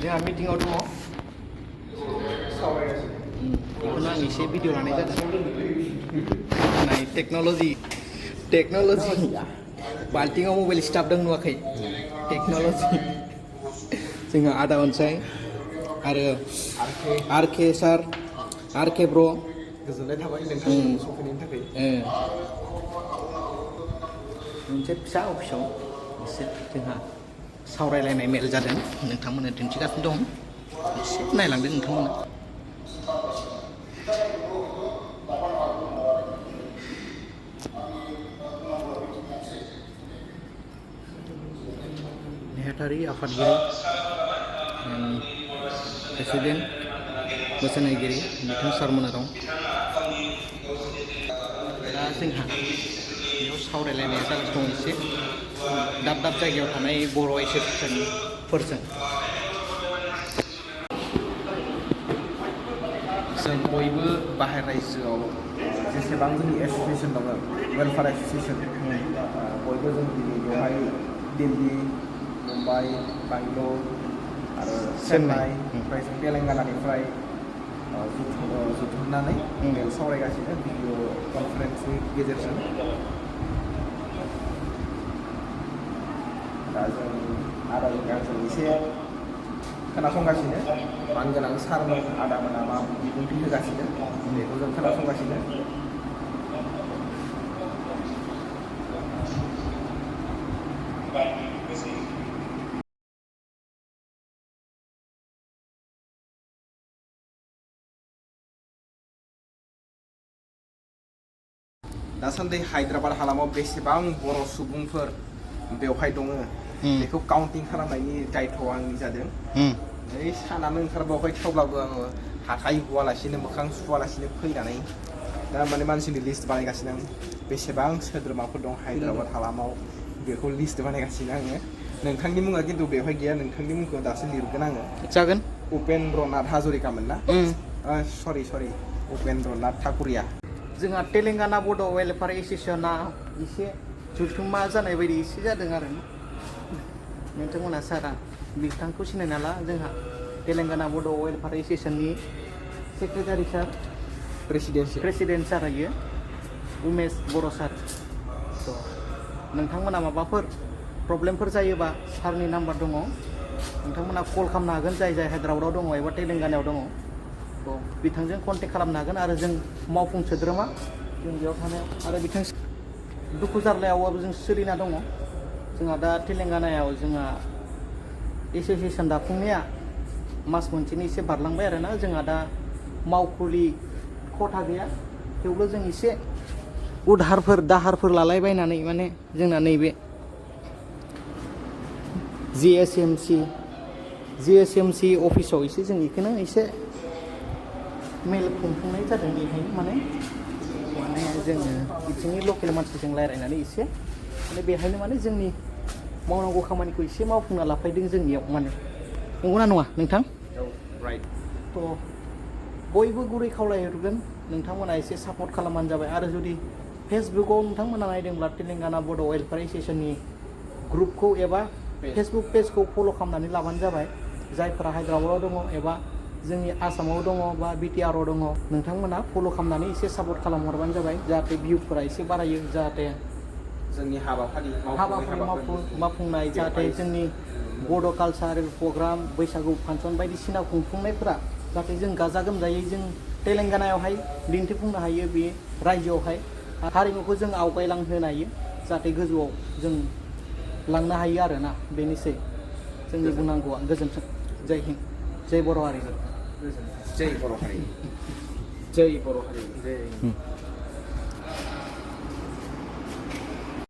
जोंहा मिटिंआव दङ बेखौनो आं एसे भिडिअ लानाय जादों नाय टेक्न'लजि बाल्टिंआव मबाइल सिथाबदों नुवाखै टेक्न'लजि जोंहा आदा अनसाय आरो आरके सार आरके ब्र गोजोननाय थाबाय नोंथांनि सफैनायनि थाखाय मोनसे फिसा अफिसाव एसे जोंहा सावरायलायनाय मेल जादों नोंथांमोननो दिन्थिगासिनो दं एसे नायलांदों नोंथांमोना नेहाथारि आफादगिरि प्रेसिडेन्ट बोसोनहोगिरि बिथां सारमोना दं दा जोंहा बेयाव सावरायलायनाया जागासिनो दं एसे दाब दाब जायगायाव थानाय बर' एसोसिएसनफोरजों जों बयबो बाहेर रायजोआव जेसेबां जोंनि एसोसिएसन दङ वेलफेयार एसोसिएसन बयबो जों दिनै बेवहाय दिल्ली मुम्बाइ बेंगलर आरो चेन्नाइ ओमफ्राय जों तेलेंगानानिफ्राय जुथुमनानै बेयाव सावरायगासिनो भिडिअ कनफारेन्सनि गेजेरजों दा जों आदाजों एसे खोनासंगासिनो मानगोनां सारमोन आदामोना मा बिबुंथि होगासिनो बेखौ जों खोनासंगासिनो दासान्दि हायद्राबाद हालामाव बेसेबां बर' सुबुंफोर बेवहाय दङ बेखौ काउन्टिं खालामनायनि दायथ' आंनि जादों ओइ सानानो ओंखारबावबाय थेवब्लाबो आङो हाथाय हुआलासिनो मोखां सुवालासिनो फैनानै दा माने मानसिनि लिस्ट बानायगासिनो आं बेसेबां सोद्रोमाफोर दं हायद्राबाद हालामाव बेखौ लिस्ट बानायगासिनो आङो नोंथांनि मुङा खिन्थु बेवहाय गैया नोंथांनि मुंखौ दासो लिरगोन आङो जागोन उपेन्द्रनाथ हाजरिकामोन ना सरि उपेन्द्रनाथ ठाकुरिया जोंहा तेलेंगाना बड' वेलफेयार एसोसिएसना एसे जुथुम्मा जानाय बायदि एसे जादों आरो नोंथांमोना सारा बिथांखौ सिनाय नाला जोंहा तेलेंगाना बड' वेलफेयार एसोसिएसननि सेक्रेटारि सार प्रेसिडेन्ट सार इयो उमेश बर' सार नोंथांमोना माबाफोर प्रब्लेमफोर जायोबा सारनि नाम्बार दङ नोंथांमोना कल खालामनो हागोन जाय हायद्राबादाव दङ एबा तेलेंगानायाव दङ बिथांजों कन्टेक्ट खालामनो हागोन आरो जों मावफुं सोद्रोमा जों बेयाव थानायाव आरो बिथां दुखु जारलायावबाबो जों सोलिना दङ जोंहा दा तेलेंगानायाव जोंहा एसोसिएसन दाफुंनाया मास मोनसेनि एसे बारलांबाय आरोना जोंहा दा मावखुलि खथा गैया थेवबो जों एसे दाहारफोर लालायबायनानै माने जोंना नैबे जिएसएमसि अफिसाव एसे जों बेखौनो एसे मेल खुंफुंनाय जादों बेहायनो माने जोङो बिथिंनि लकेल मानसिजों रायज्लायनानै एसे माने बेहायनो माने जोंनि मावनांगौ खामानिखौ एसे मावफुंना लाफैदों जोंनियाव माने नंगौना नङा नोंथां थ' बयबो गुरै खावलायहरगोन नोंथांमोना एसे सापर्ट खालामबानो जाबाय आरो जुदि फेसबुकाव नोंथांमोना नायदोंब्ला तेलेंगाना बड' वेलफेयार एसोसिएसननि ग्रुपखौ एबा फेसबुक पेजखौ फल' खालामनानै लाबानो जाबाय जायफोरा हायद्राबादाव दङ एबा जोंनि आसामाव दङ बा बिटिआरआव दङ नोंथांमोना फल' खालामनानै एसे सापर्ट खालामहरबानो जाबाय जाहाथे भिउफोरा एसे बारायो जाहाथे जोंनि हाबाफारि मावफुंनाय जाहाथे जोंनि बड' कालचार प्रग्राम बैसागु फांसन बायदिसिना खुंफुंनायफोरा जाहाथे जों गाजा गोमजायै जों तेलेंगानायावहाय दिन्थिफुंनो हायो बे रायजोआवहाय हारिमुखौ जों आवगायलांहोनो हायो जाहाथे गोजौआव जों लांनो हायो आरोना बेनोसै जोंनि बुंनांगौआ गोजोन्थों जय हिन्द जय बर' हारि जय बर' हारि